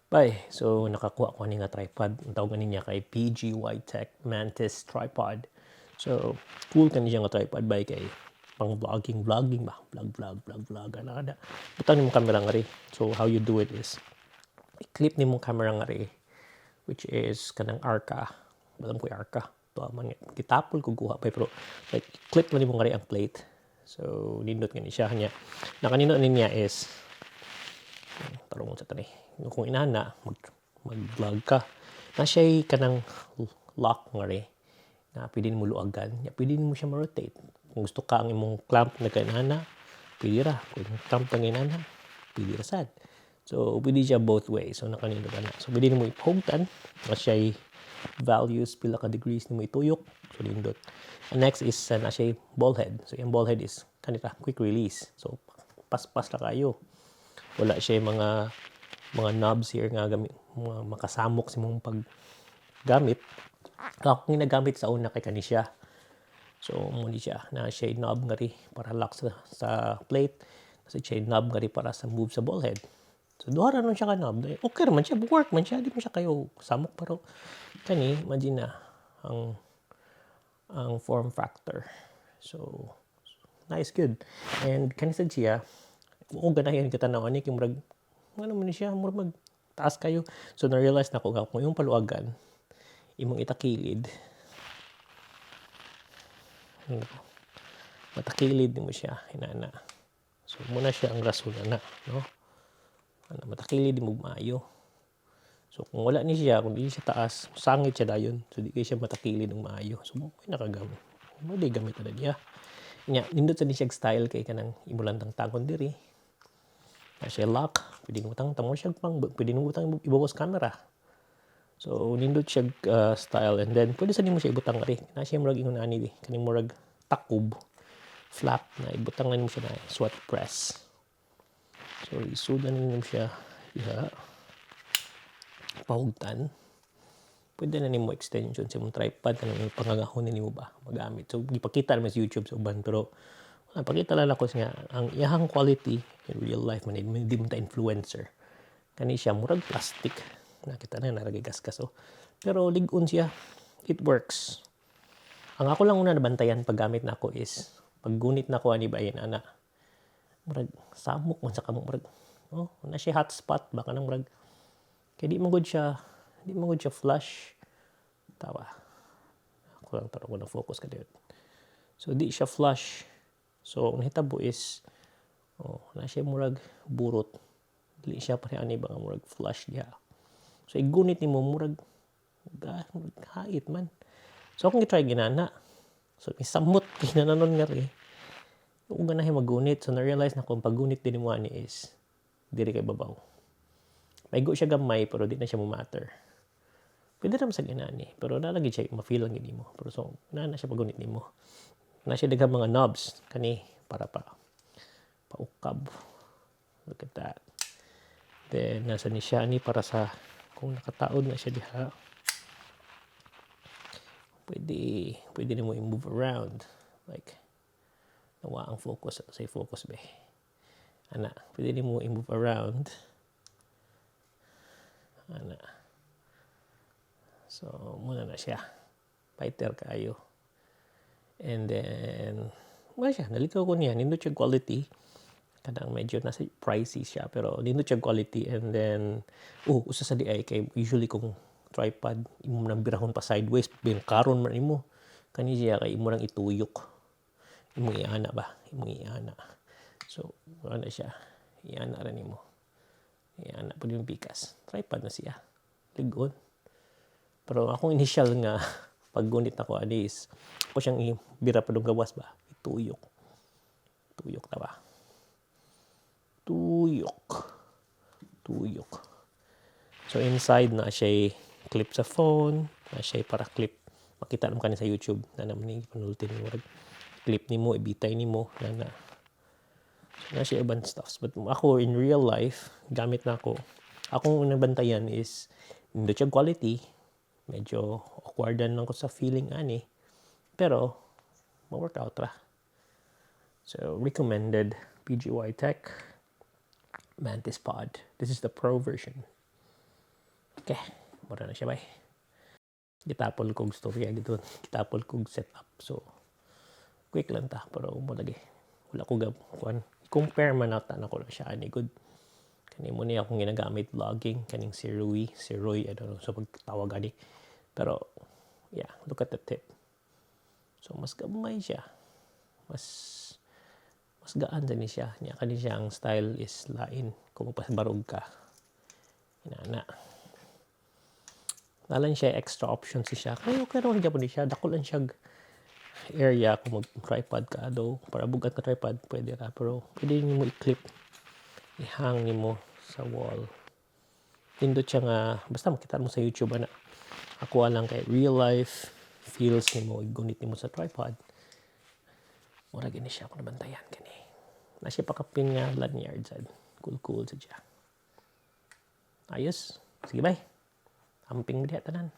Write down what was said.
Bay, so nakakuha ko ani nga tripod. Ang tawag ani niya kay PGY Tech Mantis Tripod. So, cool kani siya nga tripod, bay, kay pang vlogging, vlogging ba? Vlog, vlog, vlog, vlog, ana kada. Butang nimong camera ngari. So, how you do it is, i-clip nimong camera ngari, which is kanang Arca. Alam ko yung Arca. To man kitapol ko kuha pa, pero like clip lang nimo ngari ang plate. So, nindot nga ni siya niya. Nakanindot ni niya is tarong sa tani. Kung inana mag-vlog ka. Na siya kanang lock ngari na pwede mo luagan, ya pwede mo siya ma-rotate. Kung gusto ka ang imong clamp na kainana, pwede ra. Kung clamp na inana, pwede ra sad. So, pwede siya both ways. So, nakanindot na. So, pwede mo ipugtan. Na siya values, pila ka degrees nimo ituyok. So, nindot. And next is na siya ball head. So, yung ball head is kanita, quick release. So, paspas ra kayo. Wala siya mga knobs here nga gamit, mga makasamok sa imong paggamit. Ako ginagamit sa una kay kani siya. So, mo ni siya na siya knob ngari para lock sa plate. Kasi siya knob ngari para sa move sa ball head. So, duha ra nun siya ka knob. Okay raman siya, work man siya, di man siya kayo samok, pero kani imagine na ang form factor. So, nice, good. And kani sad siya, kung ganahan ka tanaw ani kay murag ano man ni siya, murag mag taas kayo. So, na-realize na ko nga kung imong paluagan, imong itakilid, ano, matakilid nimo siya inana. So, muna siya ang rason na, no? Ano, matakilid mo maayo. So, kung wala ni siya, kung di siya taas, sangit siya dayon. So, di kay siya matakilid ng maayo. So, may nakagamit. Mo di gamit na niya. Nya, nindot sa ni siya style kay kanang imo lang tangtangon diri. Na siya lock, pwede mo tangtang mo siya pang pwede mo butang ibawas camera. So, nindot siya style and then pwede sa nimo siya ibutang ari. Na siya murag ingon ani di, kaning murag takob flap na ibutang na nimo siya na sweat press. So, isudan nimo siya diha. Pahugtan. Pwede na nimo extension sa imong tripod kanang pangagahon nimo ba magamit. So, gipakita naman sa YouTube sa uban, pero wala, pakita lang ako nga ang iyahang quality in real life man, di mo ta influencer. Kani siya murag plastic. Nakita na naragay gasgas, oh. Pero lig-on siya. It works. Ang ako lang una nabantayan paggamit nako is paggunit nako ani ba ana. Murag samok man sa kamot, murag, oh, na siya hotspot ba, kanang murag kay di man gud siya flush. Tawa. Ako lang tarong ko na focus ka dito. So di siya flush. So ang nahitabo is, oh, na siya murag burot. Dili siya pare ani ba nga murag flush diha. So igunit nimo murag murag hait man. So akong gi-try ginana. So misamot kinananon nga ri. Ug ganahin maggunit. So na-realize na kung paggunit din mo ani is diri kay babaw. Maigo siya gamay pero di na siya mo matter. Pwede ra sa ginani pero nalagi siya ma-feel lang gid nimo. Pero so na na siya paggunit nimo. Na siya daghang mga knobs kani para pa paukab. Look at that. Then nasa ni siya ani para sa kung nakataod na siya diha. Pwede nimo i-move around, like nawa ang focus sa focus be. Ana, pwede nimo i-move around. Ana. So, muna na siya. Fighter kayo. And then, wala siya. Nalikaw ko niya. Nindot siya quality. Kanang medyo nasa pricey siya. Pero nindot siya quality. And then, oh, usa sa di ay, kay usually kung tripod, imo nang birahon pa sideways, karon man imo. Kani siya kay imo nang ituyok. Imong iana ba? Imong iana. So, ano siya? Iana ra nimo. Iana pud yung pikas. Tripod na siya. Ligon. Pero akong initial nga paggunit nako ani is ako siyang ibira pa dong gawas ba? Ituyok. Tuyok na ba? Tuyok. Tuyok. So inside na siya clip sa phone, na siya para clip. Makita naman kani sa YouTube na naman ni panultin mo, clip nimo, ibitay nimo na na. So, na siya ibang stuffs. But ako in real life, gamit na ako. Akong unang bantayan is nindot siya quality. Medyo awkward lang ko sa feeling ani. Pero ma-workout ra. So recommended, PGY Tech Mantis Pod. This is the pro version. Okay, mura na siya, bay. Gitapol kog storya gito. Gitapol kog setup. So, quick lang ta pero mo lagi. Wala ko gab kuan. Compare man nata na ko na siya ani good. Kani mo niya akong ginagamit vlogging kaning Sirui, Sirui, I don't know sa pagtawag ani. Pero yeah, look at the tip. So mas gamay siya. Mas gaan sa ni siya. Nya kani siya ang style is lain kung magpasbarog ka. Inana. Nalan siya extra options siya. Kaya okay naman gyapon ni siya. Dako lang siya area kung mag tripod ka do para bugat ka tripod, pwede ra, pero pwede nimo i-clip, i-hang nimo sa wall. Nindot siya nga basta makita mo sa YouTube ana. Ako lang kay real life feels nimo igunit nimo sa tripod. Mura gini siya ako nabantayan kani. Na siya pakapin nga lanyard sad. Cool cool sad siya. Ayos. Sige, bye. Amping diha tanan.